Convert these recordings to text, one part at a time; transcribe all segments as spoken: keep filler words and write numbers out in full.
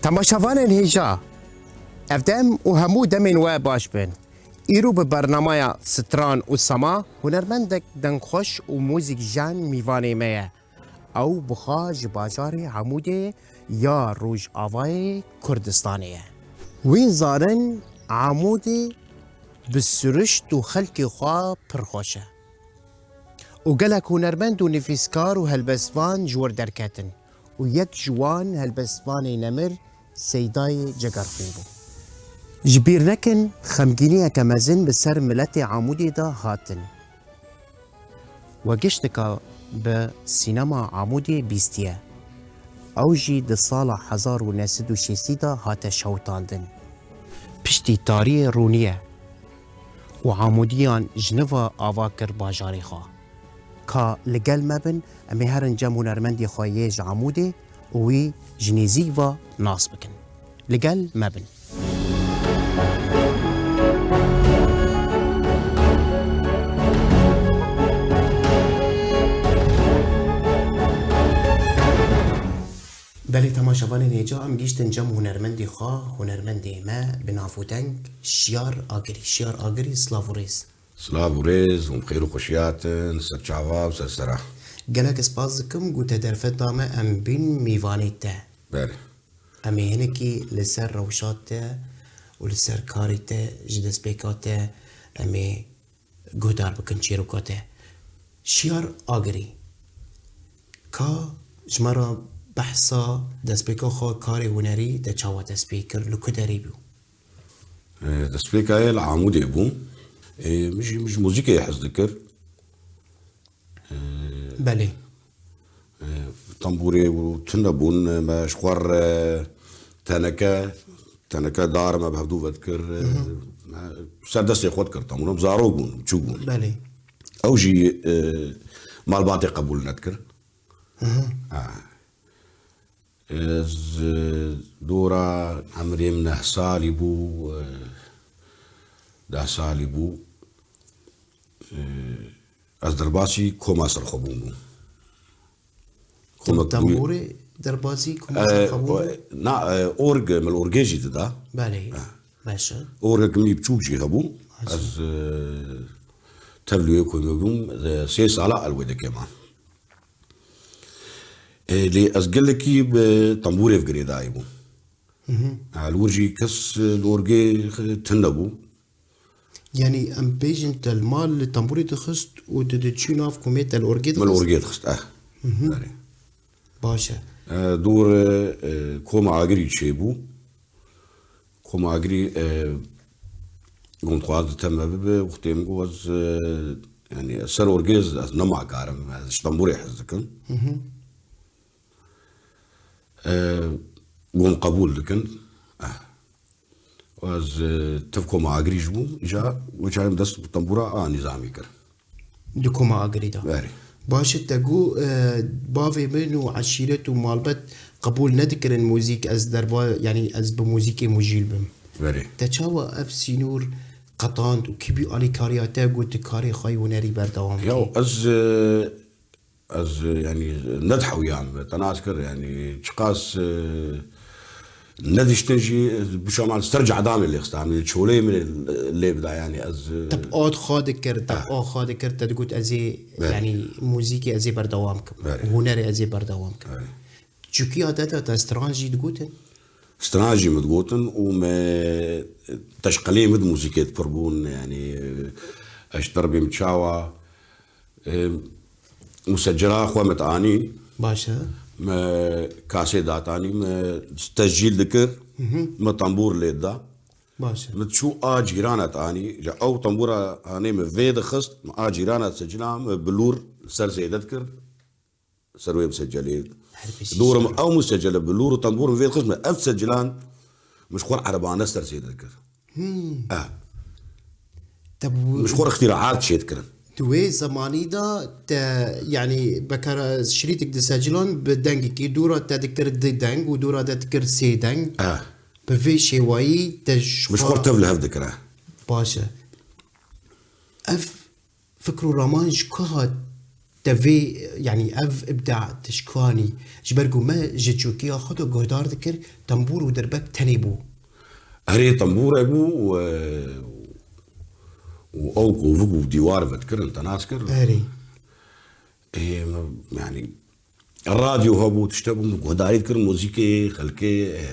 Temaşevanên hêja, ev dem û hemû demên we baş bin. Îro bi bernameya Stran û Sema, hunermendek dengxweş û muzîkjen mîvanê me ye. Ew bi xwe ji bajarê Amûdê ya Rojavayê Kurdistanê ye. Wîn zanin Amûdê bi sirişt û xelkê xwe pir xweş e. Û gelek hunermend û nivîskar û helbestvan ji wir derketin û yek ji wan helbestvanê nemir Seydayê Cegerxwîn bû. Ji bîr nekin, xemgîniyeke mezin bi ser miletê Amûdê de hatin. We giştika bi sînema Amûdê bîstiye. Ew jî di sala hezar û neh sed û şêstî de hate şewitandin. Piştî tariyê rûniye û Amûdiyan ji nû ve ava kir bajarê xwe. Ka li gel me bin, em ê herin cem hunermendê xwe yê ji Amûdê û wî ji nêzîk ve nas bikin. Li gel me bin. Belê temaşevanên hêja, em gihîştin cem hunermendê xwe, hunermendê me bi nav û deng Şiyar Agirî. Şiyar Agirî, silav û rêz. Silav û rêz, hûn bi xêr û xweşî hatin, ser çava û ser sera. Gelek spas dikim ku te derfet da me em bîn mîvanê te. Belê. Em ê hinekî li ser rewşa te û li ser karê te, ji destpêka te em ê guhdar bikin çîroka te. Şiyar Agirî, ka ji me re behsa destpêka xwe karê hunerî te çawa dest pê kir, li ku derê bû? E, destpêka ye li Amûdê bû. E, min jî, min ji muzîkê hez dikir. E, Belê. E, tembûrê û tune bûn, me ji xwe re teneke, teneke dar me bi hevdû vedikir, e, me ser destê xwe dikir tembûr. Em zarok bûn, biçûk bûn. Belê. Ew jî, e, malbatê qebûl nedikir. Hı hı. Ha. Ez, e, dora emrê min neh salî bû, e, deh salî bû. E, ez derbasî koma serxwebûn bûm. Koma Tembûrê derbasî koma E, serxwebûn bû? Na, e, org, min orgê jî dida. Belê. Baş e. Orgek min biçûk jî hebû. Baş e. Ez, e, tevlî wê komê bûm, e, sê sala el wê de kêman. E, lê ez gelekî bi tembûrê ve girêdayî bûm. Hı hı. Ha, li wir jî kes, e, li orgê tune bû. Yanî em bêjin te li mal li tembûrê dixist û tu diçû nav komê te li orgê dixist? Min li orgê dixist, eh. Hı hı. Belê. Baş e. E, dor, e, koma Agirî çêbû. Koma Agirî, e, got, dixwazim te me bibe, wextê min got ez, e, yanî ez ser orgê ez, ez nema karim, ez ji tembûrê hez dikim. Hı hı. E, got qebûl dikin. E. Ez, e, tev koma Agirî jî bûm, îja wê çaxê min dest bi tembûra a nîzamî kir. Di koma Agirî de. Berê. Baş e, te got, e, bavê min û eşîret û malbet qebûl nedikirin muzîk, ez derba, yanî ez bi muzîkê mijûl bim. Berê. Te çawa ev sînor qetand û kî bû alîkariya te ku tu karê xwe yê hunerî berdewam kî? Ya ez, e, ez, e, yanî nedihewiyam, te nas kir, yanî çiqas, e, nediştin jî, e, bişama ser cadamê lê xistan, çoleyê min lê bida, yanî ez, e, Te bi ad xwe dikir, te bi Ah. a xwe dikir, te digot ez ê, Belê. yanî muzîkê ez ê berdewam kim, Belê. hunerê ez ê berdewam kim. Belê. Çûkiya te de te stran jî digotin? Stran jî min digotin û me teşqelê min di muzîkê de pir bûn, yanî, e, ez ji te re bêm çawa, e, musecela xwe me dianî. Baş e. Me kasê datanî, me tescîl dikir, Hı hı. me tembûr lê dida. Baş e. Me çû a cîrana dianî, ji ew tembûra hanê me vê dixist, me a cîrana secila me bilûr ser zêde dikir. Ser wê misecelê. Her piştî Dor em şer. ew misecele bi lûr û tembûr vê dixist me. Ev secilan min ji xwe re erebane ser zêde dikir. Hmm. Eh. Te bu Min ji xwe re îxtîraat çê dikirin. Di wê zemanî de te, yanî, bekara şirîtik di secilan bi dengekî dora te dikir di deng û dora te dikir sê deng. Eh. Bi vê şêwayî te ji Min ji xwe xwe re tev li hev dikire. Baş e. Ev fikr û raman ji ku hat? Te vê, yanî ev îbda te ji ku anî? Ji ber ku me ji çûkiya xwe de guhdar dikir, tembûr û dirbek tenê bû. Erê, tembûrek bû û, û ew kovik û dîwar vedikirin, te nas kir. Erê. Ê, me, yanî, radyo hebû, tişt hebû, min guhdarî dikir muzîkê, xelkê, e,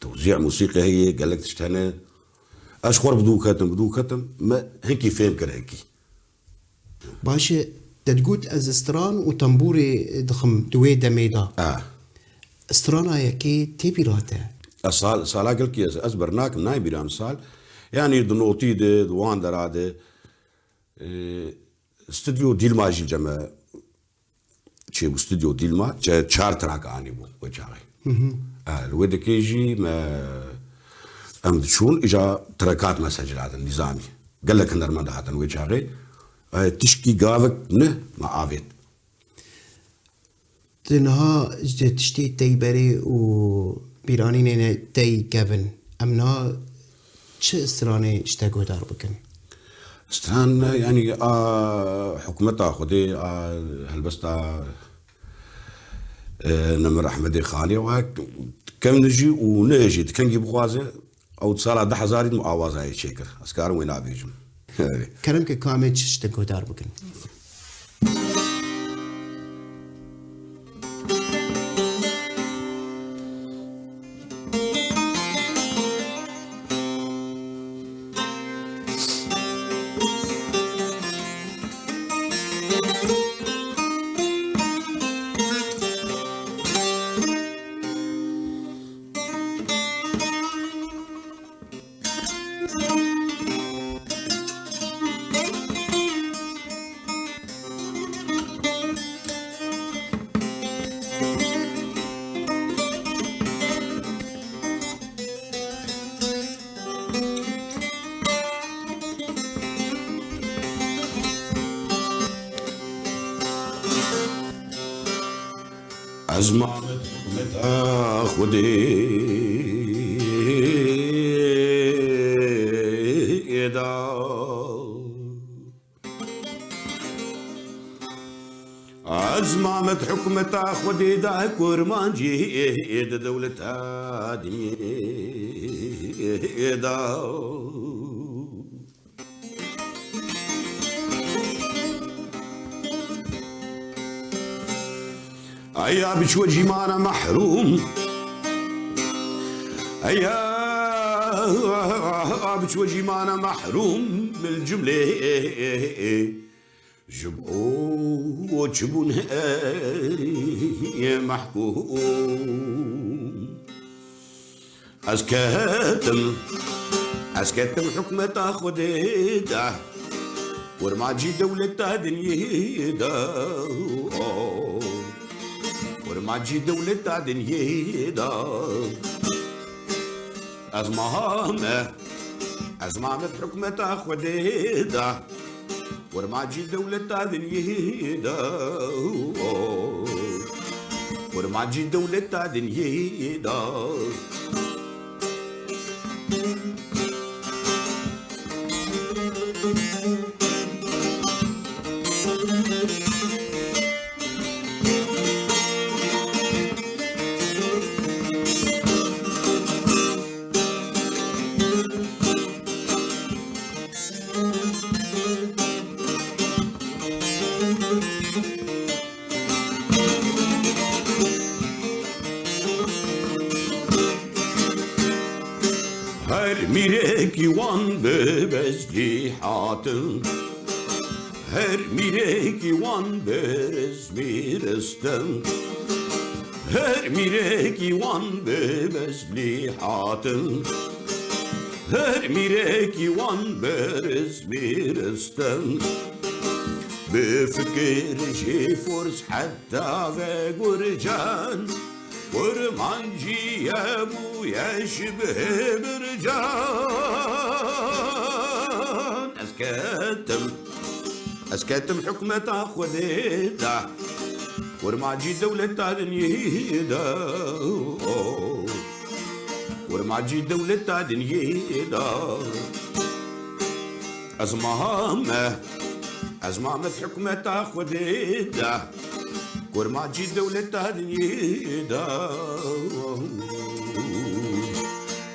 tewzî musîqî heye, gelek tişt hene. Ez xwe bi dû ketim, bi dû ketim, me hinkî fêm kir hinkî. Baş e, te digot ez stran û tembûrê dixim di wê demê de. A. Strana yekê tê bîra te? Ez sal, sala gelkî ez, ez bernakim, nayê bîra min sal. Yanî di notî de, di wan dera de, e, stûdyo Dîlma jî cem e. Çêbû stûdyo Dîlma, çe-, çar track anîbû wê çaxê. Hı hı. E, li wê dekê jî me, em diçûn, îca trackat me secladin, nîzamî. Gelek hunermend hatin wê çaxê. E, tişkî gavik ne me avêt. Tu niha ji tiştê tey berê û bîranînê ne tey kevin. Em niha çi stranê ji te guhdar bikin? Stran, yanî, a hikûmeta Xwedê, a helbesta, e, Nemir Ehmedê Xanê, wa kevin jî û ne jî di kengî bixwaze, ew di sala du hezarî de min awazayê çêkir. Ez karim wê nabêjim. Kerem ke kamê çi ji te guhdar bikin. Ez mamet hikmeta Xwedê da. Ez mamet hikmeta Xwedê da, kurmancî di dewleta dinyê da. Eya biçû cîmana mehrûm. Eya biçû cîmana mehrûm, bil cumlê ji bo çi bûn mehkûm. Ez ketim, ez ketim hikmeta Xwedê de, kurmancî dewleta dinyê de. Kurmancî dewleta dinyê de. Ez mahame, ez mamet hikmeta Xwedê de. Kurmancî dewleta dinyê de. Kurmancî dewleta dinyê de. Her mîrekî wan bi bezlî hatin. Her mîrekî wan bi rizmî ristin. Her mîrekî wan bi bezlî hatin. Her mîrekî wan bi rizmî ristin. Bi fikir jî fors heta ve gurcan. Kurmancî ye bûye şibhê bircan. Ez ketim, ez ketim hikmeta Xwedê de. Kurmancî dewleta dinyê de. Kurmancî dewleta dinyê de. Ez mahame, Ez Mamed hikmeta Xwedê de, kurmancî dewleta dinyê de.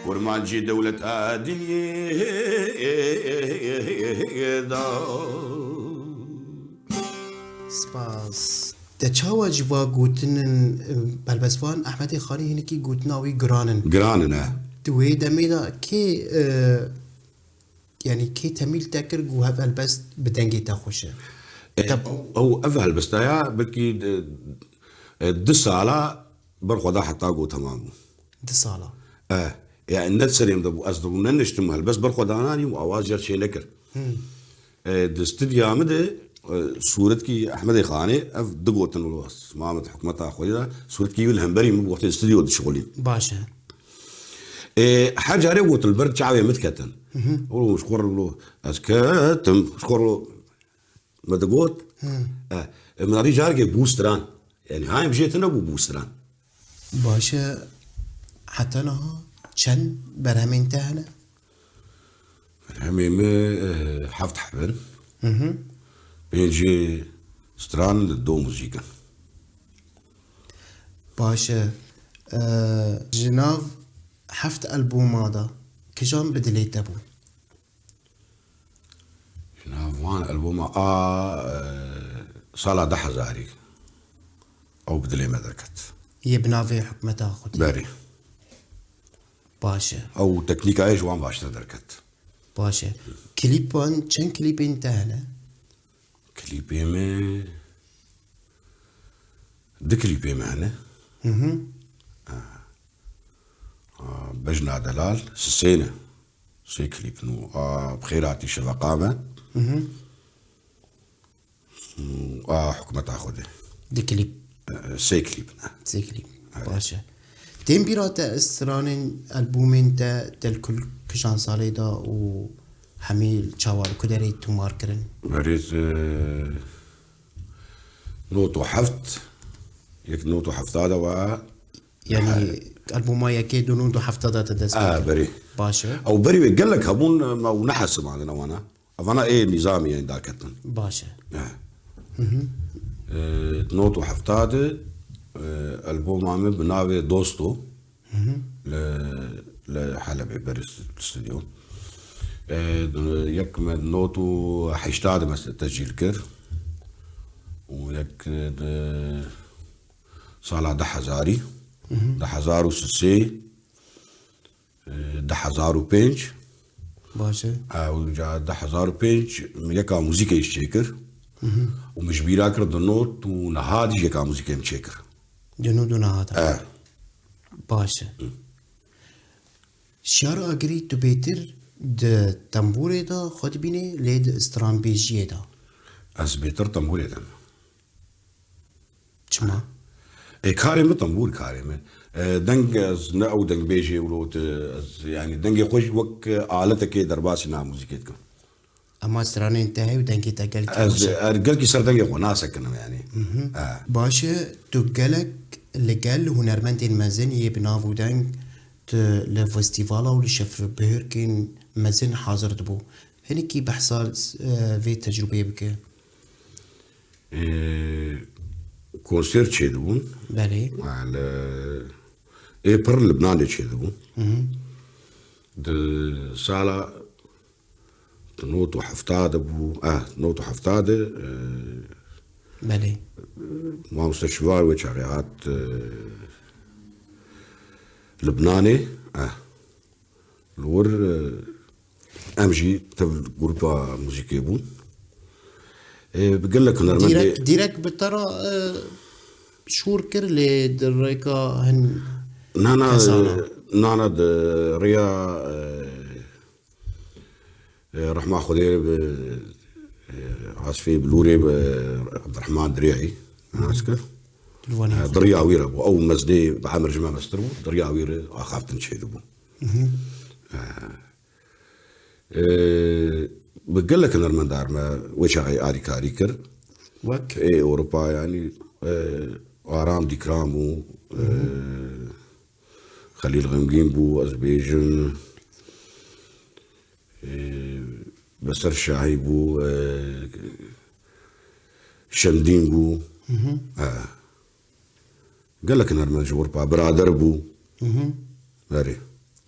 Kurmancî dewleta dinyê de. Spas. Te çawa ji va gotinên, e, helbestvan Ehmedê Xanî hinekî gotina wî giran in? Giran in, e. Di wê demê de kê, e, yanî kê temîl te kir ku hev helbest bi dengê te xweş e? E, Te ew, ew, ev helbesta ya belkî, e, e, du sala ber xwe da heta ku temam bû. Du sala? E, yani ne serê min de bû, ez dibûm ne niştim helbest ber xwe dananî û awaz yer çê nekir. Hmm. E, di stûdya min de, e, sûretkî Ehmedê Xanê, ev du gotin wilo, Mamed hikmeta Xwedê de, sûretkî wî li hemberî min wextê stûdyo dişixulîn. Baş e. E, her carê gotin li ber çavê min diketin. Hı hı. Wilo ji xwe re wilo, ez ketim, ji xwe re wilo, me digot, Hı. e, e, min arî carekê bû stran. Yani hayê min jê tune bû bû stran. Baş e, heta niha çend berhemên te hene? Berhemê min, e, heft heb in. Hı hı. Pêncê stran, do muzîk in. Baş e, e, ji nav heft albûma de kijan bi dilê te bû? Ji nav van albûma a, e, sala du hezarî, ew bi dilê me derket. Yê bi navê Hikmeta Xwedê. Berê. Baş e. Ew teknîkayê ji wan baştir derket. Baş e. Klîpan, çend klîpên te hene? Klîpê me, du klîpê me hene. Hı hı. A, Bejna Delal, sisê ne. Sê klîp nû. A, Bi xêr hatî şeveqa me. Hı hı. Û a, Hikmeta Xwedê. Du klîp. E, sê klîp ne. Sê klîp. Evet. Baş e. Tên bîra te stranên albûmên te, te li kul kijan salê de û hemî çawa li ku derê tomar kirin? Berê, e, nod û heft, yek nod û hefta de wa. Yanî albûma yekê di nod û hefta de te dest pê kir. Berê. Baş e. Ew berî wê gelek hebûn, me ew nehesibandin ewana. Evana ê nîzamî yên daketin. Baş e. E. Hı hı. E, nod û hefta de, e, albûma min bi navê Dosto. Hı hı. Li, li Helebê berî st-, stûdyo. E, yek me nod û heşta de mes-, tescîl kir. Û yek, e, di sala du hezarî, Hı hı. du hezar û sê, e, du hezar û pênc. Baş e. E, û ca du hezar û pênc min yeka muzîkê jî çêkir. Hı hı. Û min ji bîra kir di nod û niha dî jî yeka muzîkê min çêkir. Di nod û niha de. E. Baş e. Hı. Şiyar Agirî, tu bêtir di tembûrê de xwe dibînî, lê di stranbêjiyê de? Ez bêtir tembûrê de me. Çima? Ê, karê min tembûr karê min. E, deng ez ne ew dengbêjê wilo, ez, yanî dengê xwe jî wek aletekê derbasî na muzîkê dikim. Ema stranên te heye û dengê te gelkî xweş e. Ez, er, gelkî ser dengê xwe nasekinim yanî. Mhm. E. Baş e, tu gelek li gel hunermendên mezin yê bi nav û deng, tu li festîvala û li şevbihurkên mezin hazir dibû. Hinekî behsa, e, vê tecrûbeyê bike. Ê, konser çêdibûn. Belê. Li, ê pir Libnanê çêdibûn. Hı hı. Di sala di nod û hefta de bû, eh, nod û hefta de, e, Belê. Mamoste Çivar wê çaxê hat, e, Libnanê, eh. Li wir, e, em jî tev grupa muzîkê bûn. E, bi gelek hunermendê Dîrek, dîrek bi te re, e, şûr kir lê di rêka hin Na, na, kesana? e, na, na, di rêya, e, e, rehma Xwedê bi, e, Asfê Bilûrê bi Ebdirehman Dirê'î nas kir. Li Wanê E, xwe. Di rêya wî re bû. Ew mezdê bi emir ji me mestir bû. Di rêya wî re axaftin çêdibû. Mhm. E, Ee, bi gelek hunermendar me wê çaxê alîkarî kir. Wek? Ê Ewropa, yanî, e, Aram Dîkram bû, e, Xelîl Xemgîn bû, ez bêjim, e, Beser Şahî bû, e, Şemdîn bû. Hı hı. He. Gelek hunermend ji Ewropa, Birader bû. Hı hı. Erê.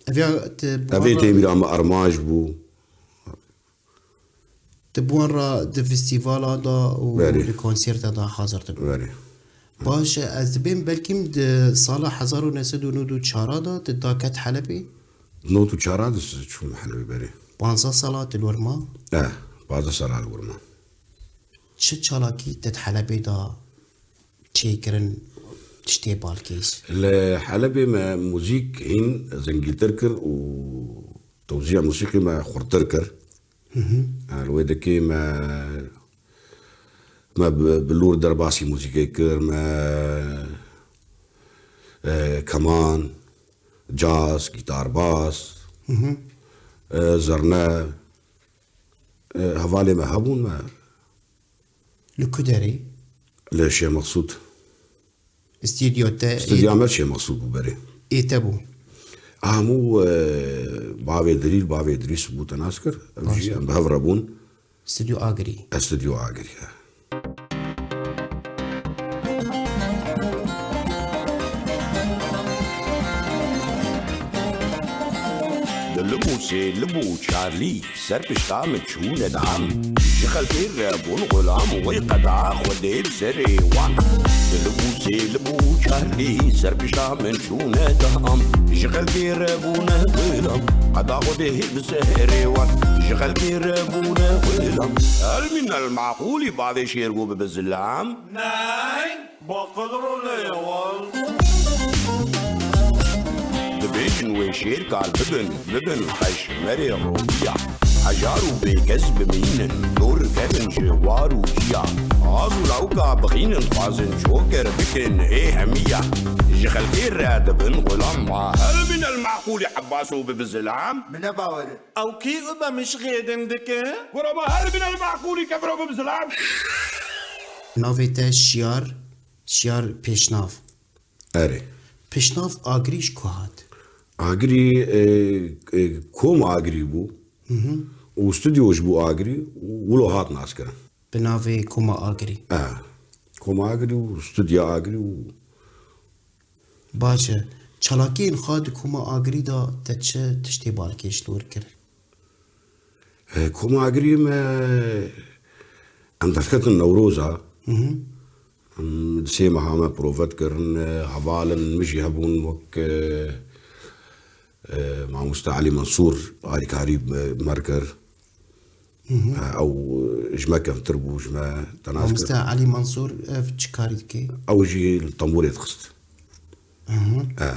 Ev ya te bi Ev wan ê re Têmîra me Armanc bû. Te bi wan re di festîvala de û Berê. Di konserta de hazir dibû. Berê. Baş e, ez dibêm belkîm di sala hezar û neh sed û nod û çar de te daket Helebê? Nod û çar de çûm Helebê berê. Panzdeh sala te li wir ma? Eh, panzdeh sala li wir ma. Çi çalakî te di Helebê de çêkirin, tiştê balkêş? Li Helebê me muzîk hîn zengîntir kir û tewzîya muzîkê me xurtir kir. Hı hı. Yani, wê dekê me, me bi, bi lûr derbasî muzîkê kir, me, e, keman, caz, gîtar bas, Hı hı. e, zirne, e, hevalê me hebûn me. Li ku derê? Li Şêx Meqsûd. Stûdyo te Stûdya ê-, me Şêx Meqsûd bû berê. Ê te bû? Hemû, e, bavê Dilîl, bavê Dirîs bû te nas kir. Ev jî Baş e. Em bi hev re bûn. Stûdyo Agirî. E, Stûdyo Agirî, he. Di Libûsê Libû Charlî ser pişta min çûne dam. Ji xelkê re bûn xulam, wey qeda Xwedê bi serê wan. Di Libûsê Libû Charlî ser pişta min çûne dam. Ji xelkê re bûne xulam, qeda Xwedê bi serê wan. Ji xelkê re bûne xulam. El min el maqûlî bavê şêrgo bibe zilam. Ney, baqil rûnê wan. Dibêjin wê şêr kar bibin, bibin xeş merê roviya. Hejar û bêkes bimînin, dor kevin ji war û çiya. Az û lawka bixînin, dixwazin çokir bikin ê hemiya. Ji xelkê re dibin xulam ma. Hel min el maqûlî Ebbas û bibi zilam. Min ne bawer e. Ew kî û be min şixêdin dike? Gura ma hel min el maqûlî kevro bibi zilam. Navê te Şiyar, Şiyar Pêşnav. Erê. Pêşnav Agirî ji ku hat? Agirî, e, e, kom Agirî bû. Hı hı. Û stûdyo ji bo Agirî û wilo hat naskirin. Bi navê Koma Agirî. E, Koma Agirî û stûdya Agirî û Baş e. Çalakiyên xwe di Koma Agirî de te çi tiştê balkêş li wir kir? E, Koma Agirî me, em derketin Newroza. Hı hı. Em di sê meha me prove dikirin, e, hevalin min jî hebûn wek, e, e, Mamoste Elî Mensûr alîkarî bi me re kir. Hı hı. E, ew ji me kevtir bû, ji me te nas kir. Mamoste Elî Mensûr ev çi karî dike? Ew jî li tembûrê dixist. Hı hı. E,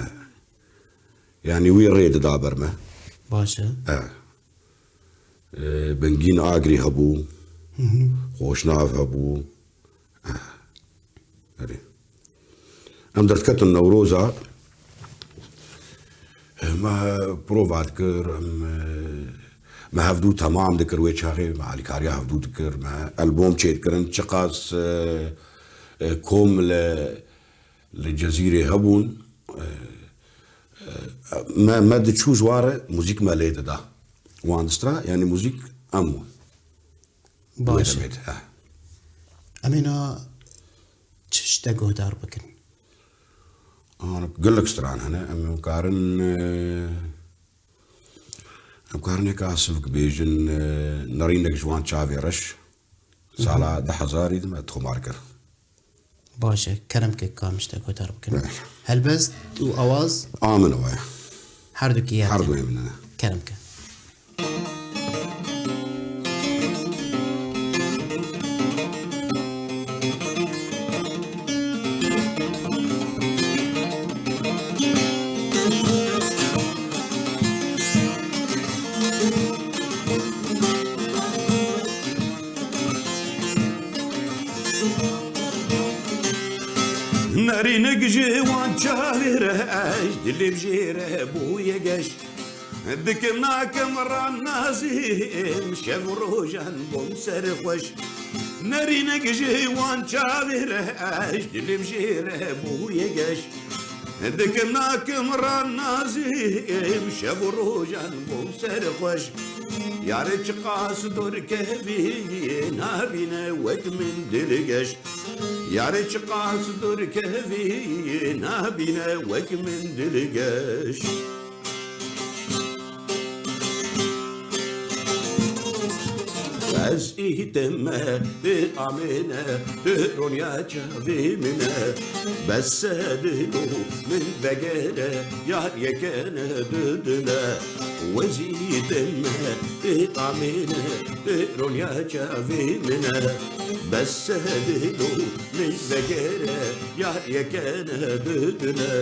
yanî wî rê dida ber me. Baş e. E. E, Bingîn Agirî hebû, Hı hı. Xweşnav hebû. E, erê. Em derketin Newroza, e, me prova dikir, em, e, me hevdû temam dikir wê çaxê, me alîkariya hevdû dikir, me albom çêdikirin, çiqas, e, e, kom li, li Cezîrê hebûn, e, e, me, me diçû ji wan re muzîk me lê dida. Wan distira, yanî muzîk em bûn. Baş e. Wê demê de, he. Em ê na çi tiştek guhdar bikin? An, gelek stran hene. Em ê karin, e, em karin eka sivik bêjin, e, nerînek ji wan çavê reş. Hı hı. Sala du hezarî de me tomar kir. Baş e, kerem ke kam tiştek guhdar bikin. Evet. Helbest û awaz? A min e we. Her du kî ya te? Her du yê min e. Kerem ke. Nerînik ji wan çavê re eş, dilê jê re bûye geş. Dikim nakim ran nazim, şev û rojan bom serxweş. Nerînek ji wan çavê re eş, dilim jê re bûye geş. Dikim nakim ran nazim, şev û rojan bom serxweş. Yarê çiqas dor kevî nabîne wek min dilgeş. Yarê çiqas dor kevî nabîne wek min dilgeş. Ez îtime, tu amêne, tu ronya çavê min e. Bes e dilo min vegere, yar yekene didine. Wezî dime, tu amêne, tu ronya çavê min e. Bes e dilo min vegere, yar yekene didine.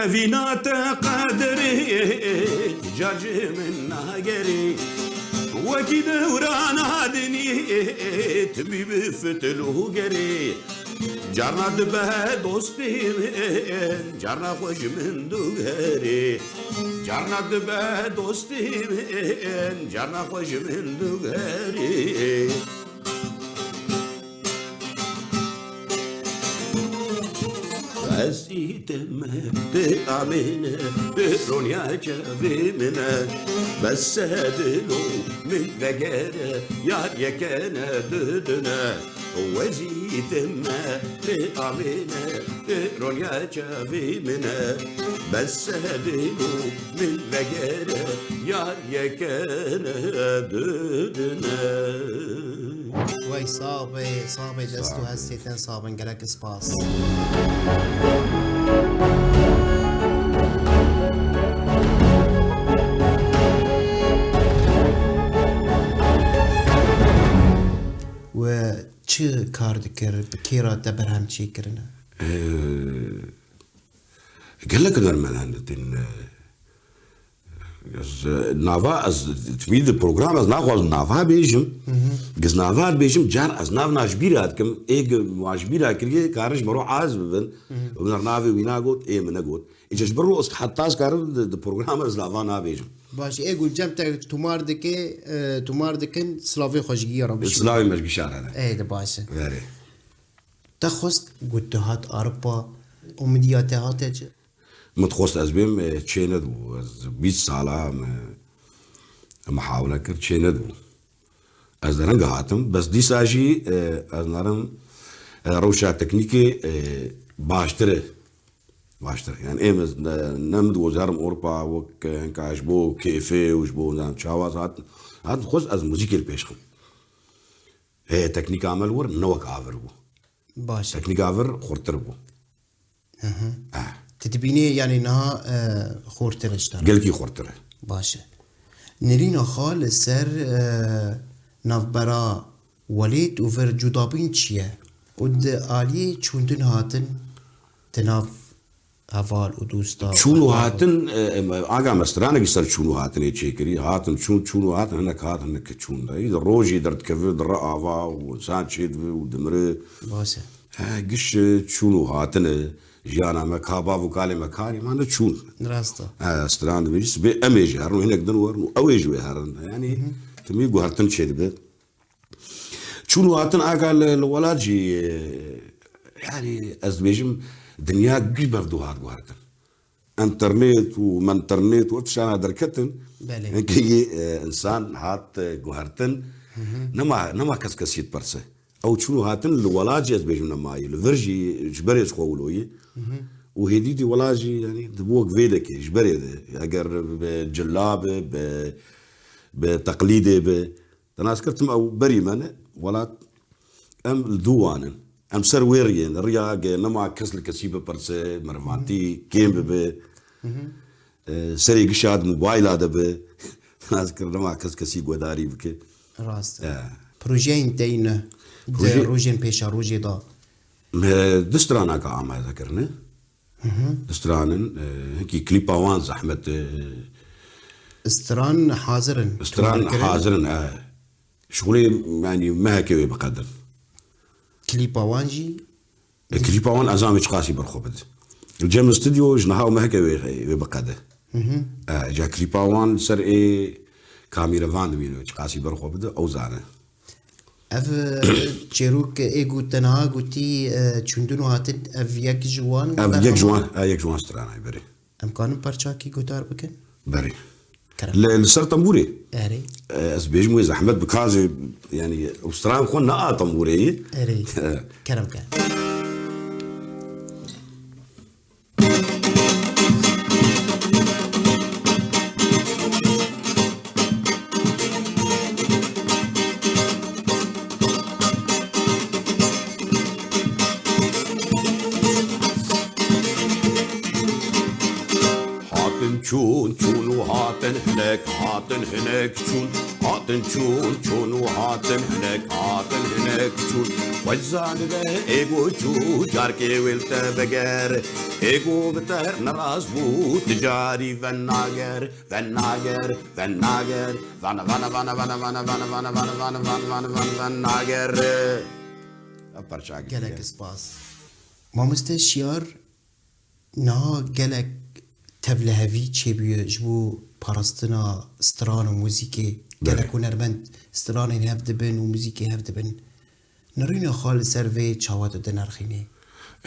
Evîna te qedirê, car ji min nagerê. Wekî dewrana dinê, timî bi fitil û gerê. Carna dibe dostê min, carna xwe ji min digerê. Carna dibe dostê min, carna xwe ji min digerê. Ez îtime, tu amêne, tu ronya çavê min e. Bes e dilo min vegere, yar yekene didine. Wezî dime, tu amêne, tu ronya çavê min e. Bes e dilo min vegere, yar yekene didine. Wey, sax be, sax be, dest û hestê te sax bin, gelek spas. We çi kar dikir, bi kê re te berhem çêkirine? Ee, gelek hunermend hene din, e, Ez, e, nava, ez, timî di program ez naxwazim nava bêjim. Hı hı. Giz nava dibêjim, car ez nav na ji bîra dikim. Ê gi wan ji bîra kiriye, karin ji me ro aciz bibin. Hı hı. Huner navê wî nagot, ê min negot. Îca ji ber ro ez heta ez karim di, di program ez nava nabêjim. Baş, ê gul cem te tomar dike, e, tomar dikin, silavê xwe ji gî re bişî. Silavê me ji gî şarane. Ê de baş e. Verê. Te xwest ku tu hat Ewropa, umidiya te hate çi? Min dixwest ez bêm, e, çê nedibû. Ez bîst sala me, e, mihawele kir, çê nedibû. Ez dereng hatim, bes dîsa jî, e, ez narim, e, rewşa teknîkê, e, baştir e. Baştir. Yani êm ez ne, ne min dixwest herim Ewropa wek, e, hinka ji bo kêfê û ji bo, nizanim çawa hat, hat dixwest ez muzîkê li pêş xim. Heye teknîka me li wir ne wek avir bû. Baş e. Teknîka vir xurtir bû. Hı hı. Eh. Tu dibînî, yanî niha, e, xurtir e ji te re? Gelkî xurtir e. Baş e. Nirîna xwe li ser, e, navbera welêt û vir cudabîn çi ye? Û di aliyê çûndin hatin di nav heval û dosta. Çûn û hatin, e, e, aga me stranekî ser çûn û hatinê çêkirî. Hatin çûn, çûn û hatin, hinek hat, hinek çûn de. Î di rojî derdikeve, dire ava û insan çêdibe û dimire. Baş e. He, giş, e, çûn û hatin e. Jiyana me ka bav û kalê me karî mane çûn. Rast e. He, stran dibêjî, sibê em ê jî herin û hinek din werin û ew ê jî wê herin. Yanî, hı hı, timî guhertin çêdibe. Çûn û hatin aga li, li welat jî, e, yanî ez dibêjim dinya giş berdu hat guhertin. Enternet û menternet û ev tiştana derketin. Belê. Hinkî, e, insan hat, e, guhertin. Hı hı. Nema, nema kes kesî diperse. Ew çûn û hatin li welat jî ez dibêjim nemayî. Li vir jî ji berê ji xwe wilo yî. Hı hı. Û hêdî dî welat jî, yanî, di bo wek vê dekê, ji berê de. Eger bi cilla be, bi, bi teqlîdê be, Te nas kir tim ew berî me ne, welat em li dû wan in. Em ser wê riyê ne, riya ge nema kes li kesî bipirse, merivantî kêm bibe. Hı hı. E, serê gişa di mobayla de be. Te nas kir nema kes kesî guhdarî bike. Rast e. E. Projeyên te ne di Proje- rojên pêşerojê de? Me du stranaka amade kirine. Hı hı. Di stranin, e, hinkî klîpa wan zehmet e. Stran hazir in. Stran hazir in, e. Şixulê, yanî, mehekê wê biqedin. Klîpa wan jî? Klîpa wan ez zam çiqasî ber xwe bide. Cem Studio ji niha û meheke wê, wê biqede. E, ca klîpa wan li ser ê kamîrevan dimîne, çiqasî ber xwe bide, ew zane. Ev, e, çêrok ê ku te niha gotî, e, çûndin û hatin, ev yek ji wan Ev yek ji berhema? wan, e, yek ji wan stranay berê. Em kanin parçakî guhdar bikin? Berê. Kerem. Li, li ser tembûrê. Erê. E, ez bêjim wê zehmet bi kazê, yani, ew stran xwe ne a tembûrê ye. Erê. Kerem ke. Hatin çûn, çûn û hatin hinek, hatin hinek çûn. Hatin çûn, çûn û hatin hinek, hatin hinek çûn. Wezanide êgo çû, carkê wê li te veger. Êgo bi te her neraz bû, ti carî venager, venager, venager. Vana, vana, vana, vana, vana, vana, vana, vana, vana, vana, vana, vana, venager. Ev parça Gelek gidiyor. spas. Mamoste Şiyar, niha gelek tevlihevî çêbûye ji bo parastina stran û muzîkê. Belê. Gelek hunermend stranên hev dibin û muzîkê hev dibin. Nirîna xwe li ser vê çawa tu dinirxînî?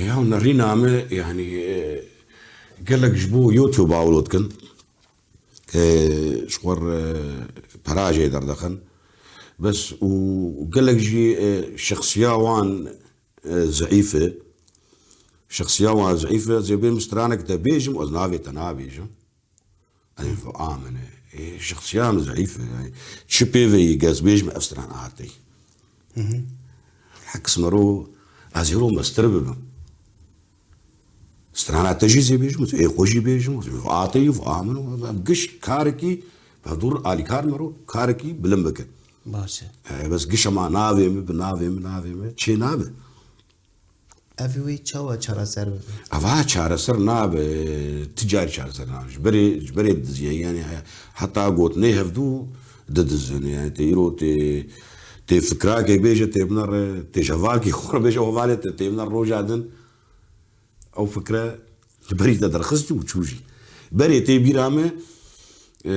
Ya nirîna me, yani, e, gelek ji bo YouTube awlo dikin. E, ji xwe re, e, pera jê derdixin. Bes û gelek jî, e, şexsiya wan, e, zeîf e. Şexsiya wan zeîf e. Ez ê bêm stranek te bêjim, ez navê te nabêjim. Ez ê amine. E, şexsiya min zeîf e. Yani, çi pê ve yî gez bêjim, ev stran hatey. Hek smero, ez hêro mestir bibim. Strana te jî zê bêjim, ê xwe jî bêjim, ateyî, amin, giş karekî, hevdûr alîkar mero, karekî bilind bike. Baş e. E, bes giş ema navê min, bi navê min, navê min, çê nabe. Ev wê çawa çareser bibe? Eva çareser nabe, ti carî çareser nabe. Ji berê, ji berê diziyê, yani he-, heta gotinê hevdû didizin, yani tê îro tê, tê fikrakê bêje, tê binere, tê ji hevalkê xwe re bêje, hevalê te, tê binere roja din. Ew fikre li berî te derxist û çû jî. Berê tê bîra me, e,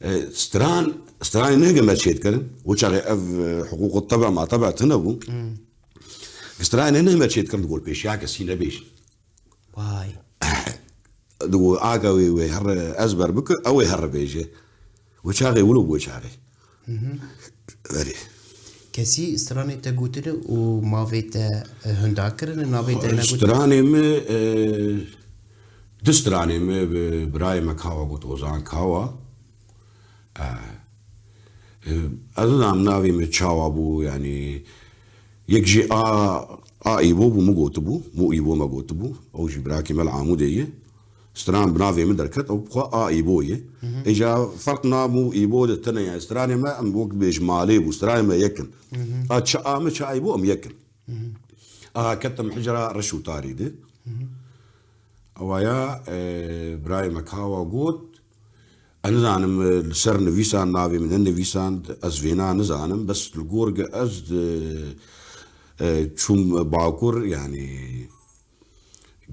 e, stran, stranê nehêge me çêdikirin. O çaxê ev, e, hiqûqu tebe ma tebe tune bû. Hmm. Stranê nehêge me çêdikirin, digor pêşiya kesî nebêjin. Vay. Digo, aga wê, wê here ezber bike, ew ê here bêje. Wê çaxê wilo bû çaxê. Hı hı. Erê. Kesî stranê te gotine û mavê te, e, hunda kirine, navê te negot? Stranê me, e, du stranê me bi birayê me Kawa got, Ozan Kawa. E, e, ez nizanim navê me çawa bû, yani, yek jî A, A Îbo bû, min gotibû, Mû Îbo me gotibû, ew jî birakê me li Amûdê ye. Stran bi navê min derket, ew bi xwe A Îbo ye. Hı hı. Îca ferq na Mû Îbo de tune ye. Stranê me em wek bêj malê bû, stranê me yek in. Hı hı. A çi A me, çi A Îbo em yek in. Hı hı. A ketim hicra reş û tarî de. Hı hı. Ewa ya, e, birayê me Kawa got, ez nizanim, e, li ser nivîsan navê min nenivîsand, ez vêna nizanim, bes li gor ge ez, e, e, çûm Bakur, yani,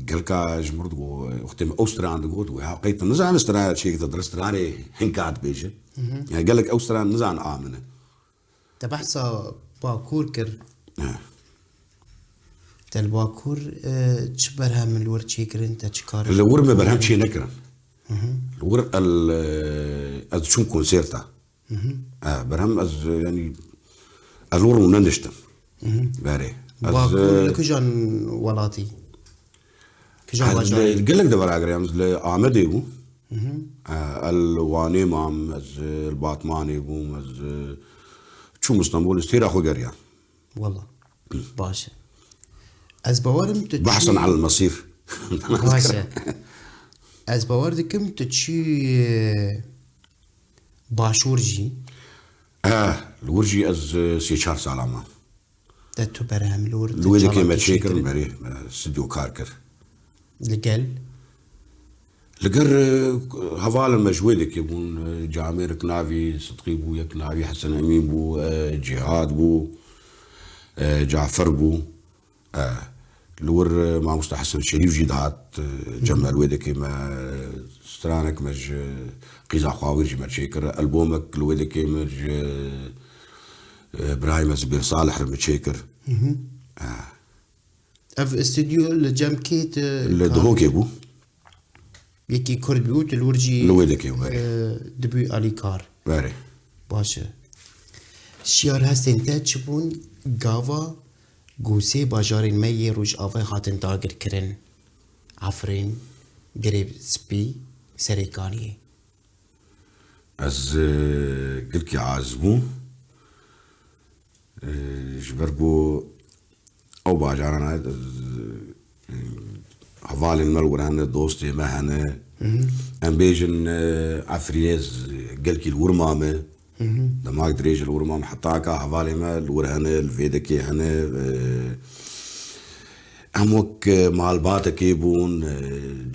gelka ji mir digo, wextê min ew stran digo, digo, ya qey tu nizanî stran çêkirî, tu stranê hinka dibêje. Hı hı. Yani, gelek ew stran nizan a min e. Te behsa Bakur kir. He. Te li Bakur, e, çi berhem li wir çêkirin, te çi kar Li wir me berhem çê nekirin. Hı hı. Li wir el, e, ez diçûm konserta. Hı hı. E, berhem ez, e, yani, ez li wir neniştim. Hı hı. Berê. Ez, Bakur e, li kijan welatî? Kijan ez bajarî? Li gelek de weragiriyam, ez li Amedê bû. Hı hı. E, el Wanê mam, ez, e, li Batmanê bûm, ez, e, çûm Stenbolê, ez têra xwe geriyam. Wala. Baş e. Ez bawerim tu Behsen çû al mesîr. Baş e. Ez bawer dikim tu çû, e, Başûr jî. E, li wir jî ez, e, sê çar sala mam. Te tu berhem li wir Li wê dikê me çêkirin, berê, me stûdyo kar kir. Li gel? Li gel, e, hevalên me ji wê dikê bûn, e, camêrik navî Sidqî bû, yek navî Hesen Emîn bû, e, Cihad bû, e, Cafer bû. E, li wir, e, mamoste Hesen Şerîf jî dihat, e, cem me li wê dekê me, e, stranek me ji Qîza Xwawîr jî me çêkir, albomek li wê dekê me ji, e, birayê me Zibêr Salih re me çêkir. E. Ev stûdyo li cem kê tu Li kar Dihokê bû. Yekî Kurd bû, tu li wir jî, Li wê dekê bû, erê. e, dibû alîkar. Erê. Baş e. Şiyar hestên te çi bûn gava ku sê bajarên me yê Rojavayê hatin dagirkirin? Efrîn, Girê Spî, Serêkaniyê. Ez, e, gilkî aciz bûm. E, ji ber ku ew bajaran, e, hevalên me li wir hene, dostê me hene. Em bêjin, e, Efrînê z-, gelkî li wir mame. Demak dirêj li wir mame. Heta ka hevalê me li wir hene, li vê dekê hene. E, em wek, e, malbatekê bûn, e,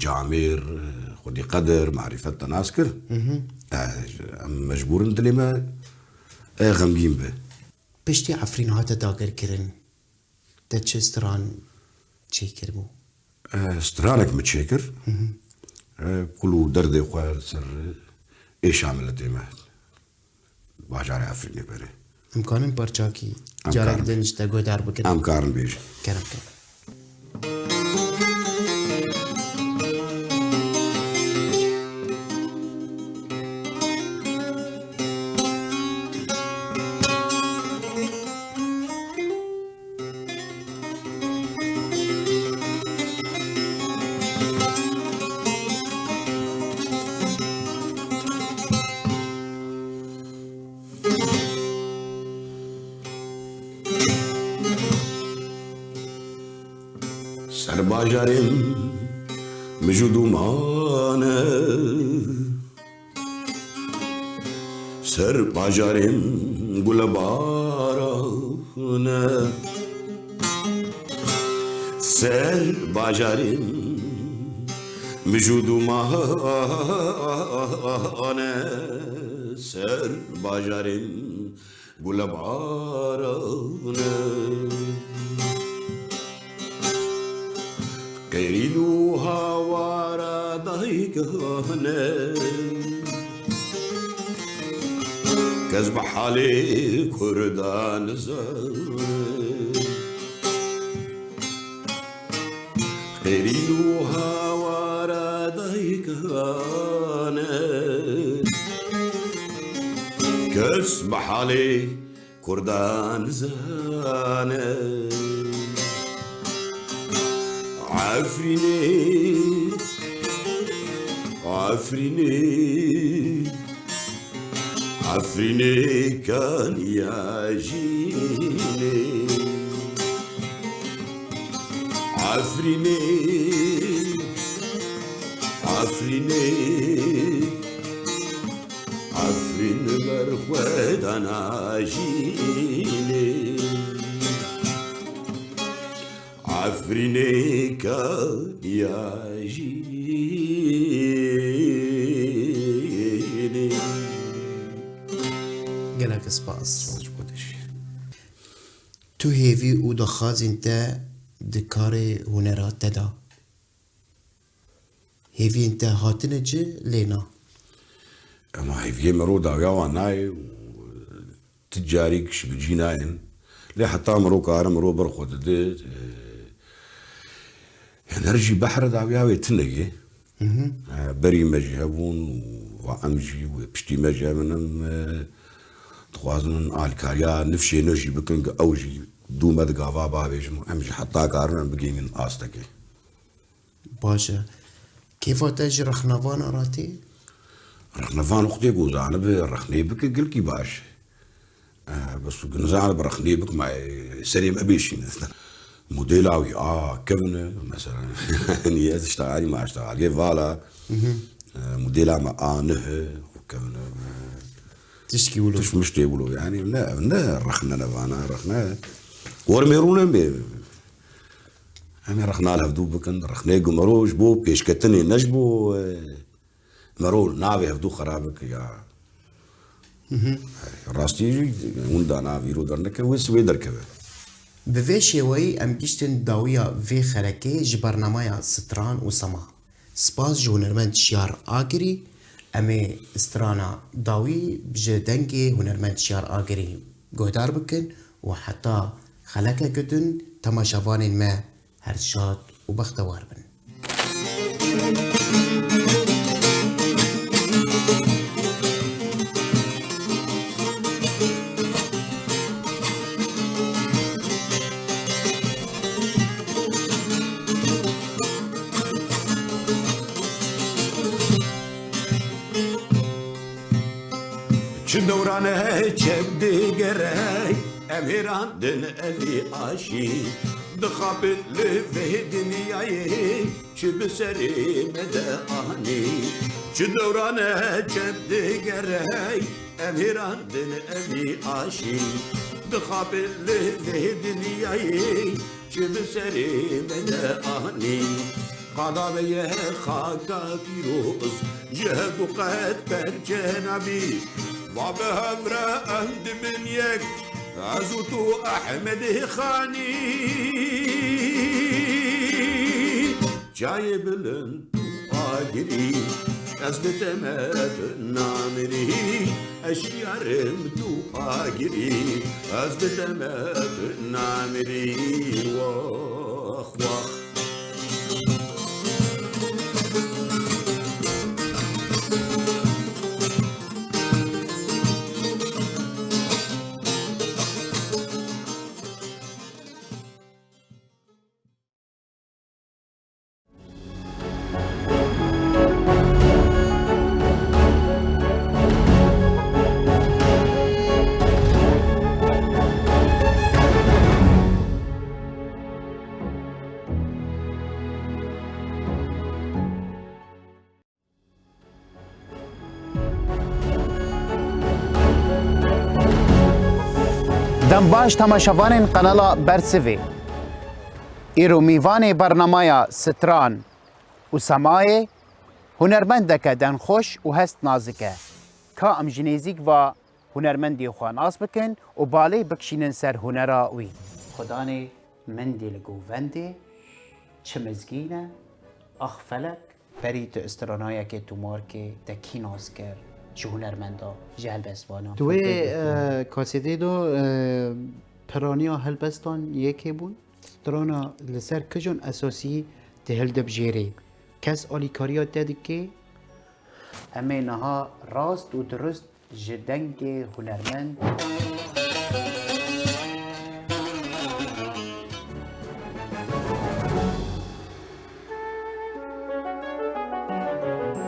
camêr, e, xwedî qedir, marîfet te nas kir. E, em mecbûr in dilê me, e, xemgîn be. Piştî Efrîn hate dagirkirin, te çi stran çêkiribû? E, stranek min çêkir. E, kul û derdê xwe li ser êşa miletê me. Bajarê Efrînê berê. Em karin parçakî Em carek karin. din ji te guhdar bikin? Em karin bêjin. Kerem ke. Ser bajarên mij û dûman e, ser bajarên gulebaran e, ser bajarên mij û dûman e, ser bajarên gulebaran e. Qêrîn û hawara daykan e. Kes bi halê Kurdan nizane. Qêrîn û hawara daykan e. Kes bi halê Kurdan nizane. Efrînê, Efrînê, Efrînê kaniya jînê. Efrînê, Efrînê, Efrîn ber xwe dana jînê. Efrînê kaniya jînê. Gelek spas. Spas ji bo te jî. Tu hêvî û daxwazên te di karê hunera te de? Hêviyên te hatine ci lê na? Ema hêviyê mero dawiya wan nayê û ti carî giş bi cî nayên. Lê heta mero kare mero ber xwe dide, e, hener jî behre dawiya wê tune ye. E, berî me jî hebûn û va em jî wê piştî me jî hebin, em, e, dixwazin alîkariya nifşê nû jî bikin, ku ew jî dû me di gava bavêjin û em jî heta karin em bigihînin astekê. Baş e. Kêfa te ji rexnevana re tê? Rexnevan wextê ku zanibe rexnê bike gilkî baş e. Eh, bes tu nizanibe rexnê bike ma, eh, serê me bêşîne. Modêla wî a kevin e, mesela. Niye ez iştehalî ma iştehaliyê vala. Mhm. Eh, modêla me a neh e, û kevin e. Tişkî wilo. Tiş miştê wilo. Yani ne, ev ne rexne ne vana, rexne. Wermê rûne bê. Em ê rexna li hevdû bikin, rexnê ku mero ji bo pêşketinê, ne ji bo, e, mero navê hevdû xera bike ya. Mhm. Rastî jî winda navê îro derneke, wê sibê derkeve. Bi vê şêweyî em gihîştin dawiya vê xelekê ji bernameya Stran û Sema. Spas ji hunermend Şiyar Agirî, em ê strana dawî ji dengê hunermend Şiyar Agirî guhdar bikin û heta xelekeke din temaşevanên me her şad û bextewar bin. Çi dewran e çep digerey, em hêrandin evî aşî. Dixapin li vê dinyayê, çi bi serê me de anî. Çi dewran e çep digerey, em hêrandin evî aşî. Dixapin li vê dinyayê, çi bi serê me de anî. Qada me ye xaka pîroz, ji hev du qet perçe nabî. Va bi hev re em dibin yek, ez û tu Ehmedê Xanî. Çayê bilind û agirî, ez bi te me tu namirî. Ez şiyarim tu agirî, ez bi te me tu namirî. Wax, wax. Dem baş temaşevanên qenala Bersivê. Îro mîvanê bernamaya Stran û Semayê hunermendeke denxweş û hest nazik e. Ka em ji nêzîk va hunermendê xwe nas bikin û balê bikişînin ser hunera wî. Xudanê min dê li govendê, çi mizgîn e, ax felek. Berî tu stranayekê tomar kê, te kî nas kir ji hunermenda, ji helbestvana? Di wê, e, kasetê de, e, piraniya helbestan yekê bûn. Strana li ser kijan esasî dihildibjêrê? Kes alîkariya te dike? Em ê niha rast û dirust ji dengê hunermend.